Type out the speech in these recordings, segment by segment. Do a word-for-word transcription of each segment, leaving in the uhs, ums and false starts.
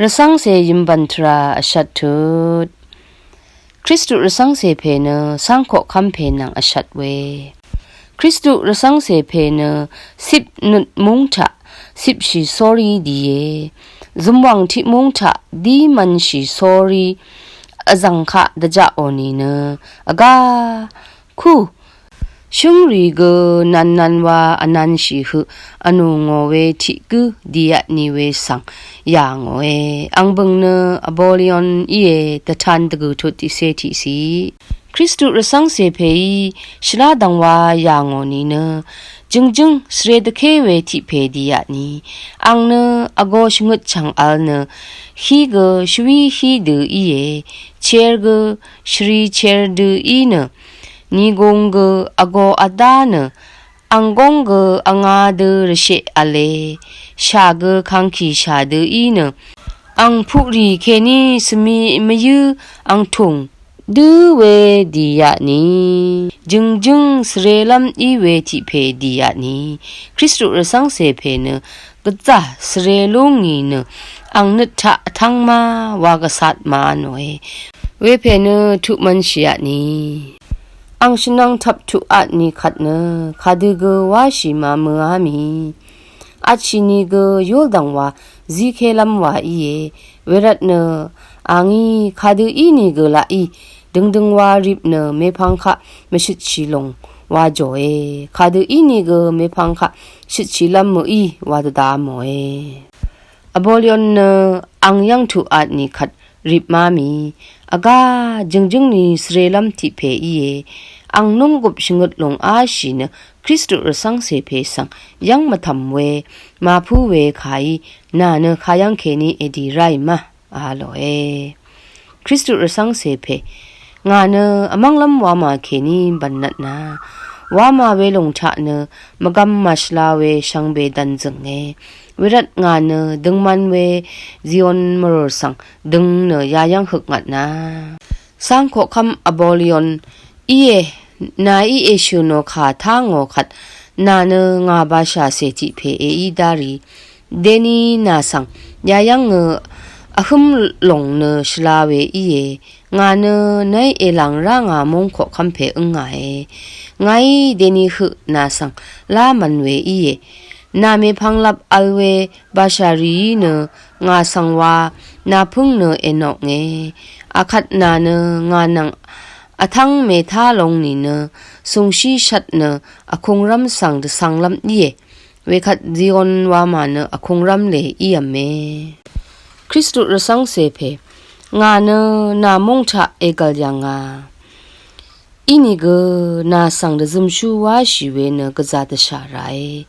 Rvcv́ngcè yø̀mbv̀n tvrà vshvt tut. Kristu rvcv́ngcè pè nø cáng koqkv́m pè nvng vshvt we. Kristu rvcv́ngcè pè nø cip nøt múng taq cipshì sórí dìe. Zø̀mwàng tiq múng taq dí mv̄nshì sórí vzv̀ng kaq dvjaqò nìnø vgá kú shǿngrì gø nv̄nnv̄n wa vnv̄nshì høq vnù ngò we tiq gǿ dìatni we svng yà ngòe. Ang bø̀ng nø Apolion íe, dvtan dvgø̀ tut tiqcé tiqciq. Kristu rvcv́ngcè pèí shvlá dv̀ngwa yà ngò nìnø jø̀ngjǿng svre dvké we tiq pè dìatni ang nø vgō shvngøt chv̀ng vl nø hí gø shvwí hí dø íe, cher gø shvri cher dø í nø nìgùng gø vgō vdá nø ang góng gø vngā dø rvsheq v̄le, shà gø kangkì shà dø í nø ang puqrì kèní svmi mvyǿ ang tùng dǿ we dìatni jø̀ngjǿng svrelv́m í we tiq pè dìatni Kristu rvcv́ngcè pè nø gvzà svre lú ngì nø ang nøt taq vtv́ng má wa gvcat màvnòe. Wepè nø tuq mv̄nshìatni ang shvnvng tvp tuqatni kvt nø kadø gø wáshì màmø̄á mì. Atshì nìgø yúldv̀ng wa zíkélv́m wa íe. Wervt nø a ngí kadø ínìgø laqí døngdøng wa rip nø mèpvng kaq mvshøtshì lòng wa jòe. Kadø ínìgø mèpvng kaq shøtshìlv́m mø̀í wa dvda mòe. Apolion nø ang yv́ng tuqatni kvt rip má mì. Vgá jø̀ngjǿng ni svrelv́m tiq pè íe. Ang nunggup shvngøt lòng áshì nø Kristu rvcv́ngcè pè svng yv́ng mvtv̀m we màpú we kàí nà nø kayv́ng kèní èdì ráì má a lòe. Kristu rvcv́ngcè pè ngà nø vmv́nglv́m wamà kèní bv̀nnvtna wamà welòng taq nø mvgvm màshvla we shvngbe dv̀nzø̀nge. Wervt ngà nø døngman we Zion mvrùr svng døng nø yayv́ng høkngvtna cáng koqkv́m Apolion íe. Nàí èshø̀ nò kà tá ngò kvt nà nø ngà bashàcè tiq pè èí dárì deni nà svng yayv́ngø vhǿm lòng nø shvla we íe. Ngà nø nàí èlàng rá ngà móng koqkv́m pè ǿngàe. Ngàí deni høq nà svng lá mv̀n we íe. Nà mèpvng lap vl we bashà rìí nø ngà svng wa nàpǿng nø ènoknge. Akvt nà nø ngà nvng vtv́ng mètá long nìnø sùngshí shvt nø vkùngrv́m svng dvcv̄nglv́m íe. Wekvt Zion wamà nø vkùngrv́m lè ív̄me. Kristu rvcv́ngcè pè ngà nø nà móng taq ègv̀l yv̀ngà. Inìgø nà svng dvzømshú wáshì we nø gvzà dvshà ràe.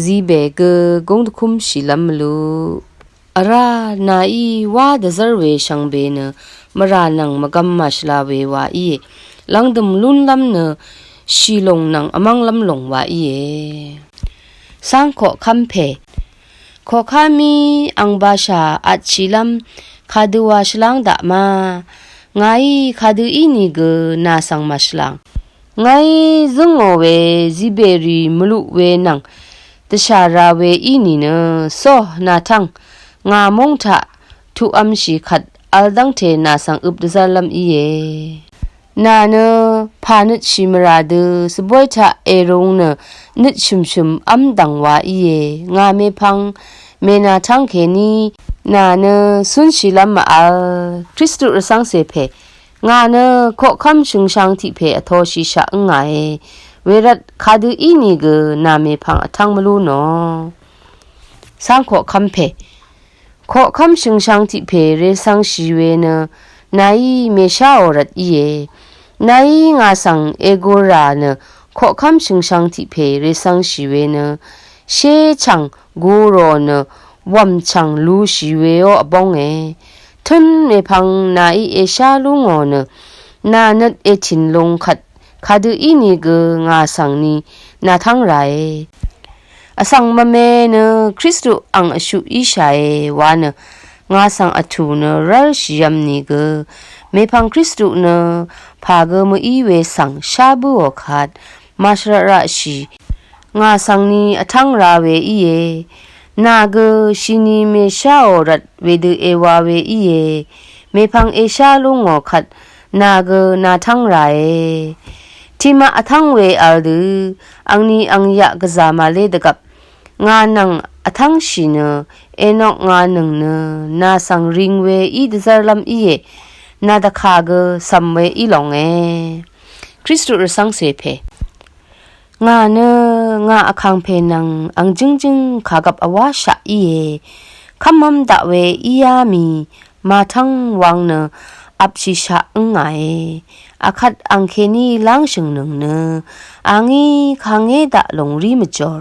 Zibè gø gúng dvkúmshìlv́m mvluq. Vrá nàí wá dvzv́r we shvngbe nø mvrà nvng mvgvm màshvla we wa íe. Lvngdø̀m lúnlv́m nø shì lòng nvng vmv́nglv́m lòng wa íe. Cáng koqkv́m pè koqkv́mí ang bashà atshìlv́m kadøwa shvláng daq ma. Ngàí kadø ínìgø nà svng màshvlàng. Ngàí zǿngò we zibèrì mvluq we nvng dvshà ra we í nìnø só nà tv́ng ngà móng taq tuqv̄mshì kvt vl dv́ngte nà svng øp dvzv́rlv́m íe. Nà nø pà nøtshì mvrà dø svbóy taq èrung nø nøt shø̀mshø̀m v́m dv̀ng wa íe. Ngà mèpvng mènà tv́ng kèní nà nø cúnshìlv́m mv-vl. Kristu rvcv́ngcè pè ngà nø koqkv́m shø̀ngshang tiq pè vtōshìshaq ǿngàe. Wervt kadø ínìgø nà mèpvng vtv́ng mvlú nò. Cáng koqkv́m pè koqkv́m shø̀ngshang tiq pè rècv̄ngshì we nø nàí mèsháò rvt íe. Nàí ngà svng ègurà nø koqkv́m shø̀ngshang tiq pè rècv̄ngshì we nø shé chv̀ng gurò nø wv̀m chv̀ng lushì weó vbónge. Tǿn mèpvng nàí èshá lú ngò nø nà nøt ètìn lung kvt kadø ínìgø ngà svng ni nà tv́ng ràe. Vsvng mvme nø Kristu ang vshuq íshàe wa nø ngà svng vtù nø rv́rshìv̄m nìgø mèpvng Kristu nø pà gø mø̀í we svng shá bǿò kvt màshvraqraqshì ngà svng ni vtv́ng ra we íe. Nà gø shini mèsháò rvt wedø èwa we íe. Mèpvng èshá lú ngò kvt nà gø nàtv́ng ràe. Tiqmaq vtv́ng we vl dø angni angyaq gvzà màlé dvgvp ngà nvng vtv́ngshì nø, ènok ngà nøng nø nà svng ring we í dvzv́rlv́m íe. Nà dvkà gø cv̀m we í longe. Kristu rvcv́ngcè pè. Ngà nø ngà vkàngpè nvng ang jǿngjǿng kàgvp vwáshaq íe. Kv́mv́m daq we íá mì màtv́ng wang nø vpshìshaq ǿngàe. Akvt ang kèní lángshø̀ng nøng nø a ngí kàngé daq lòngrí mvjòr.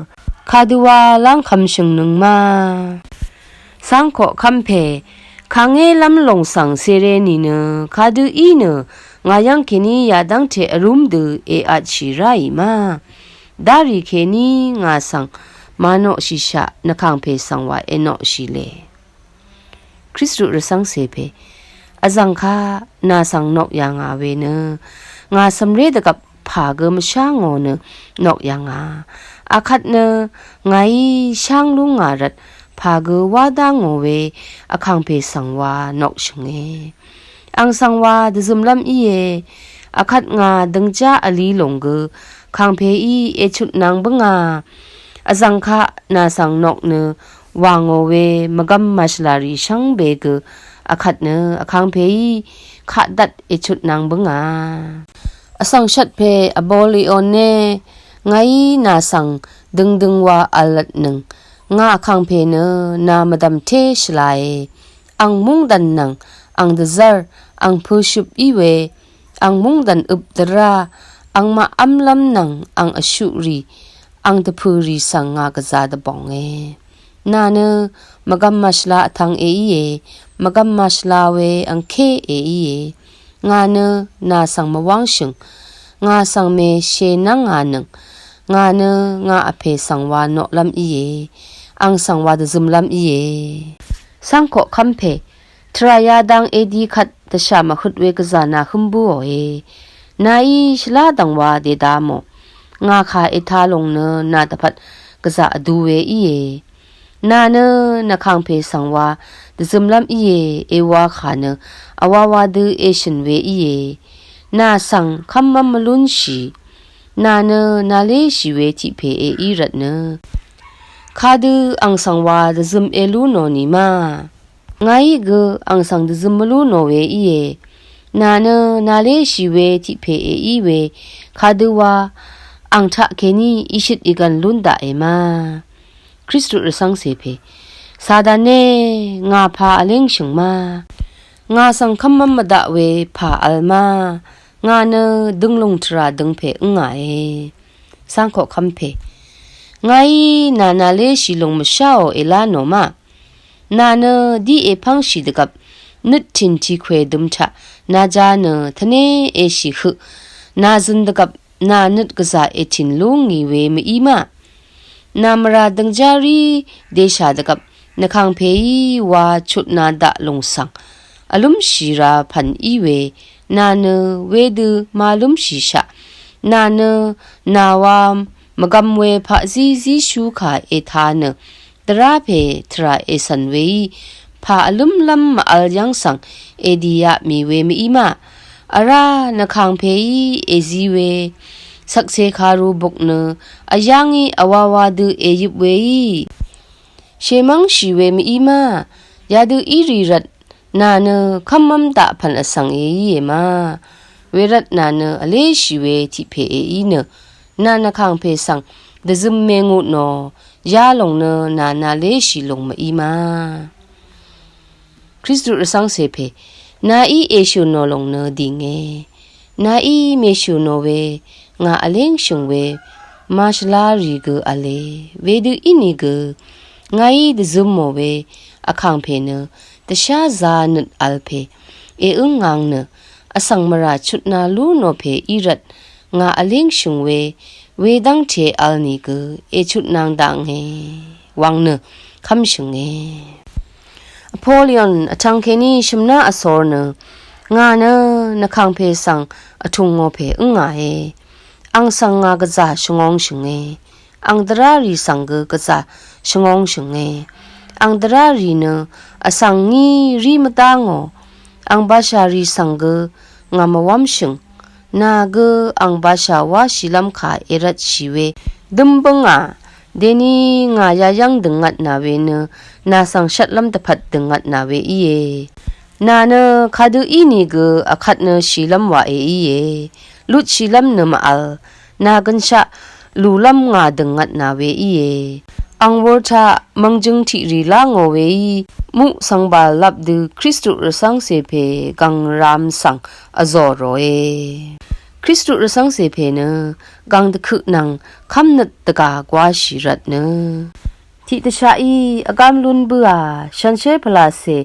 Kadøwa lángkvmshø̀ng nøng ma. Cáng koqkv́m pè, kàngé lv́m lòng svng cere nìnø, kadø í nø, ngà yv́ng kèní yadv́ngte vrúm dø èatshì ráì ma. Darì kèní ngà svng mànoqshìshaq nvkàngpè svng wa ènoqshì le. Kristu rvcv́ngcè pè, vzv̀ng kaq nà svng nok yà ngà we nø, ngà cv̀mré dvgvp pà gø mvshá ngò nø nok yà ngà. Akvt nø ngàí sháng lú ngà rvt pà gø wá dá ngò we vkàngpè svng wa nokshø̀nge. Ang svng wa dvzømlv́m íe. Akvt ngà døngjá vli lòng gø kàngpèí èchutnang bǿngà. Vzv̀ng kaq nà svng nok nø wà ngò we mvgvm màshvlàrì shvngbe gø akvt nø vkàngpèí kaq dvt èchutnang bǿngà. Vsvng shvt pè Abolion ne, ngàí nà svng døngdøng wa v̄l lvtnøng, ngà vkàngpè nø nà mvdv̀mté shvlae. Ang múngdv̀n nvng ang dvzv́r, ang pø̄shøp í we, ang múngdv̀n øp dvrá, ang maqv́mlv́m nvng ang vshuqrì, ang dvpø̀rì svng ngà gvzà dvbònge. Nà nø mvgvm màshvla vtv̄ng èíe, mvgvm màshvla we angké èíe. Ngà nø nà svng mvwángshø̀ng, ngà svng mèshènv́ngà nøng, ngà nø ngà vpè svng wa noqlv́m íe, ang svng wa dvzømlv́m íe. Cáng koqkv́m pè, tvrà yadang edi kvt dvshà mvhøt we gvzà nà hǿm bǿòe. Nàí shvlá dv̀ngwa dèda mò. Ngà kà ètā lòng nø nà dvpvt gvzà vdu we íe. Nà nø nvkàngpè svng wa dvzømlv́m íe, èwa kà nø vwawa dø èshø̀n we íe. Nà svng kv́mv́m mvlúnshì. Nà nø nàléshì we tiq pè èí rvtnø, kadø ang svng wa dvzøm èlú nò nìma. Ngàí gø ang svng dvzøm mvlú nò we íe. Nà nø nàléshì we tiq pè èí we, kadøwa ang taqkèní ìshøt ìgv̀n lún daqe ma. Kristu rvcv́ngcè pè, Satan ne, ngà pà vléngshø̀ng ma. Ngà svng kv́mv́m mvdaq we pà v̄l ma. Ngà nø dønglùng tvrà døngpè ǿngàe. Cáng koqkv́m pè, ngàí nà nàléshì lòng mvsháò èlá nò ma. Nà nø dí èpv́ngshì dvgvp nøt tìn tiqkwè døm taq nàja nø tvné èshì høq, nàzøn dvgvp nà nøt gvzà ètìn lú ngì we mví ma. Nà mvrà døngjá rí dèshà dvgvp nvkàngpèí wa chutna daq lòng svng vlúmshì ra pv̀n í we, nà nø wedø màlúmshìshaq. Nà nø nàwa mvgvm we paqzí zíshú kà ètā nø, dvrá pè tvrà ècv̀n weí pà vlǿmlv́m màvl yv́ng svng èdìaq mì we mví ma. Vrá nvkàngpèí èzi we shvkse kàru buk nø, vyá ngí vwawa dø èyøp weí shèmv́ngshì we mví ma. Yadø í rì rvt nà nø kv́mv́m daq pv̀n vsvng èíe ma. Wervt nà nø vléshì we tiq pè èí nø, nà nvkàngpè svng dvzøm mèngutnò, yalòng nø nà nàléshì lòng mví ma. Kristu rvcv́ngcè pè, nàí èshø̀nò lòng nø dìnge. Nàí mèshø̀nò we, ngà vléngshø̀ng we màshvla rì gø v̄le. Wedø ínìgø ngàí dvzømò we vkàngpè nø, dvsházā nøt v̄l pè èǿngang nø, vsvng mvrà chutna lú nò pè í rvt ngà vléngshø̀ng we, wedv́ngte v̄l nìgø èchutnang daknge. Wvng nø kv́mshø̀nge. Apolion vtvng kèní shø̀mná vsor nø, ngà nø nvkàngpè svng vtùng ngò pè ǿngàe. Ang svng ngà gvzà shvngōngshø̀nge. Ang dvrá rì svng gø gvzà shvngongshø̀nge. Ang dvrárì nø vsvng ngí rí mvdá ngò. Ang bashà rì svng gø ngà mvwv́mshø̀ng. Nà gø ang bashà wáshìlv́m kà èrvtshì we dǿm bǿngà. Dení ngà yayv́ng dø̀ngvtnà we nø nà svng shvtlv́m dvpvt dø̀ngvtnà we íe. Nà nø kadø ínìgø vkvt nø shìlv́m wàe íe. Lutshìlv́m nø mvvl. Nà gønshaq lùlv́m ngà dø̀ngvtnà we íe. Ang wūr taq mvngjøng tiqrì lá ngò weí muq svngbàl lap dø Kristu rvcv́ngcè pè gv̀ng ram svng vzò ròe. Kristu rvcv́ngcè pè nø gv̀ng dvkøq nvng kv́mnøt dvgà gwáshì rvtnø tiqdvshaqí vgám lún bǿà, shànshér pvlàcè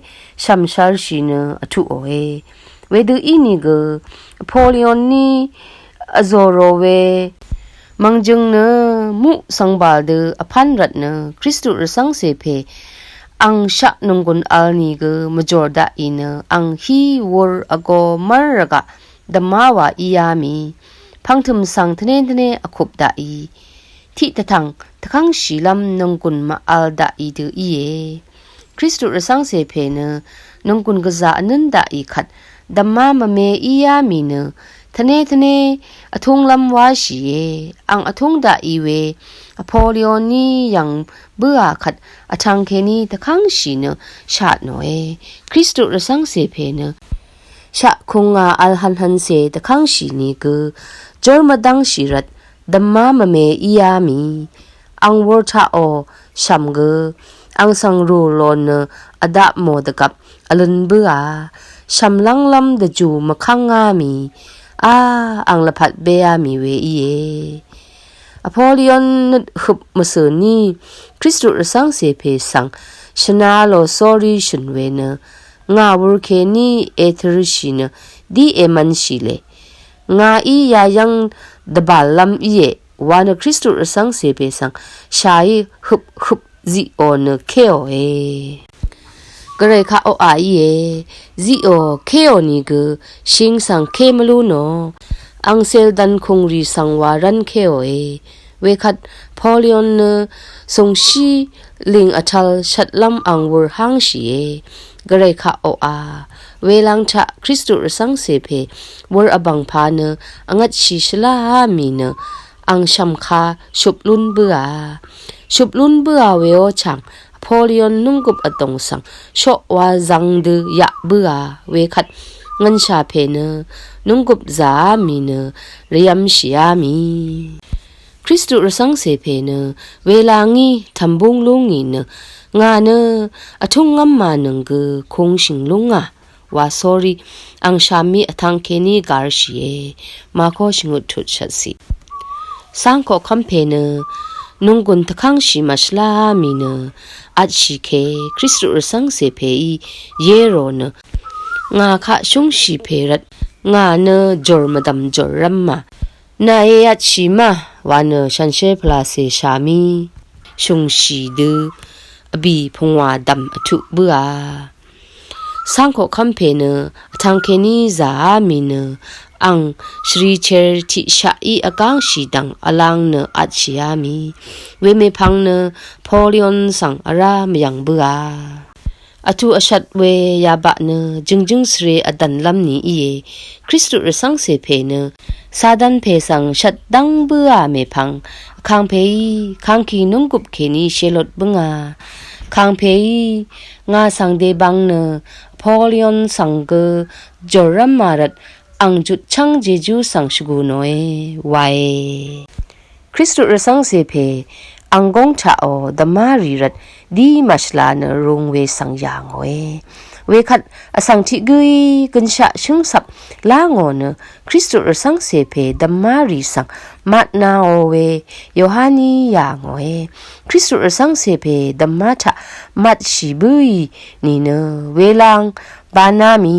shv̀mshv̄lshì nø vtuqòe. Wedø ínìgø Apollyon ní vzò rò we mvngjøng nø muq svngbàl dø vpán rvtnø Kristu rvcv́ngcè pè ang shaq nònggùn vl nìgø mvjòr daqì nø ang hí wūr vgō mv́r rvgaq dvmá wa íá mì. Pv̄ngtø̀m svng tvné tvné vkup daqì. Tiqdvtv̀ng tvkv́ngshìlv́m nònggùn mvvl daqì dø íe. Kristu rvcv́ngcè pè nø nònggùn gvzà vnǿn daqì kvt dvmá mvme íá mì nø tvné tvné vtúnglv́m wáshìe. Ang vtúng daqì we Apollyon ní yv̀ng bǿà kvt vtvng kèní tvkv́ngshì nø shatnòe. Kristu rvcv́ngcè pè nø shaq kùngà vl hv̄nhv̄ncè dvkv́ngshì nìgø júr mvdv́ngshì rvt dvmá mvme íá mì. Ang wūr taqò shv̀m gø ang svng rù lò nø vdaq mò dvgvp vlø̄n bǿà, shv̀m lv́nglv́m dvjù mvkv́ngá mì. Á, ang lvpat béá mì we íe. Apollyon nøt høp mvcø̀ ní Kristu rvcv́ngcè pè svng shvna lò sórí shø̀n we nø ngà wūr kèní ètørshì nø dí èmv̄nshì lè. Ngàí yayv́ng dvbàllv́m íe wa nø Kristu rvcv́ngcè pè svng shàí høp høp ziqò nø kéòe. Gvray kaq oqà íe. Ziqò kéò nìgø shing svng ké mvlú nò. Ang cèl dv̀nkùngrì svng wa rv́n kéòe. Wekvt Apollyon nø sùngshí lìng vtv̄l shvtlv́m ang wūr hángshìe. Gvray kaq oqà. Welang taq Kristu rvcv́ngcè pè wūr vbv̀ngpā nø vngvtshì shvláá mì nø ang shv̀mkā shup lún bǿà. Shup lún bǿà weó chàng Apollyon núnggup vdòng svng shoqwa zvng dø yaq bǿà wekvt ngv̄nshà pè nø núnggup zàá mì nø rvyv̄mshìá mì. Kristu rvcv́ngcè pè nø wela ngí tv̀mbúng lúngì nø ngà nø vtúng ngv́mà nøng gø kūngshìng lúngà wa sórí ang shàmí vtvng kèní gārshìe. Mako shvngøt tut shvtcì. Cáng koqkv́m pè nø nònggùn tvkv́ngshì màshvlá mì nø vtshì ke Kristu rvcv́ngcè pèí yérò nø ngà kaq shúngshì pè rvt ngà nø jòr mvdv̀m jòrrv́m mà. Nàe vtshì má wa nø shànshér pvlàcè shàmí shùngshì dø vbì pungwà dv̀m vtuq bǿà. Cáng koqkv́m pè nø vtvng kèní zàá mì nø ang shvrichèr tiqshaqí vgángshì dv̀ng vlang nø vtshìá mì. Wemèpvng nø Apollyon svng vrá mvyv̀ng bǿà. Vtù vshvt we yabaq nø jø̀ngjǿng svre vdv̀nlv́m ni íe. Kristu rvcv́ngcè pè nø Satan pè svng shvt dv́ng bǿà mèpvng vkàngpèí kangkì núnggup kèní shelot bǿngà. Kangpèí ngà svng dèbvng nø Apollyon svng gø jòrrv́m màrvt ang jutchv́ng Jejú svng shvgù nòe wae. Kristu rvcv́ngcè pè ang góng taqò dvmá rì rvt dí màshvla nø rūng we svng yà ngòe. Wekvt vsvng tiq gǿí gønshaq shǿngcvp lá ngò nø Kristu rvcv́ngcè pè dvmá rì svng matnaò we Yohaní yà ngòe. Kristu rvcv́ngcè pè dvmá taq matshì bǿì nìnø welang baná mì.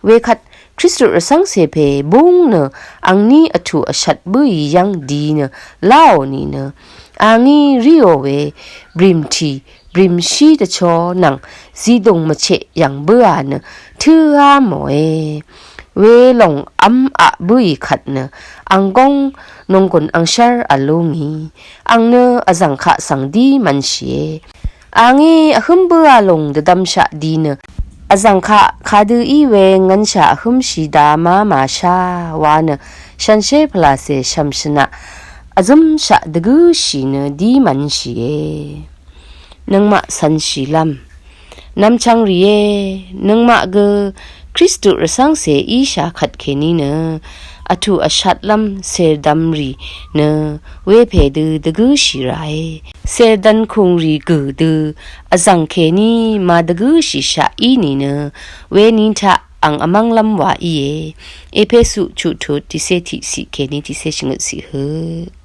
Wekvt Kristu rvcv́ngcè pè búng nø angní vtù vshvt bǿì yv́ng di nø láò nìnø angí ríò we brìmtì brìmshí dvchō nvng zidùng mvcheq yv̀ng bǿà nø tǿá mòe. welòng v́m aq bǿì kvt nø, ang góng nònggùn angshv́r v̀l lúngì, ang nø vzv̀ng kaq svng dí mv̄nshìe. Angí vhǿm bǿà lòng dvdvmshaq di nø, vzv̀ng kaq kadø í we ngv̄nshà vhǿmshì da má màshá wa nø, shànshér pvlàcè shv̀m shvnaq vzǿmshaq dvgǿshì nø dí mv̄nshìe. Nøngmaq cv̄nshìlv́m. Nvmchvng rìé, nøngmaq gø Kristu rvcv́ngcè íshà kvt kèní nø, vtù vshatlv́m cèrdvm rì nø, wepè dø dvgǿshì ràe. Cèrdvnkùng rì gø̀ dø, vzv̀ng kèní màdvgǿshìshaq í nìnø, weni taq ang vmv́nglv́m wa íe. Epesu chuqtut tiqcé tiqciq kèní tiqcé shvngøtciq høq.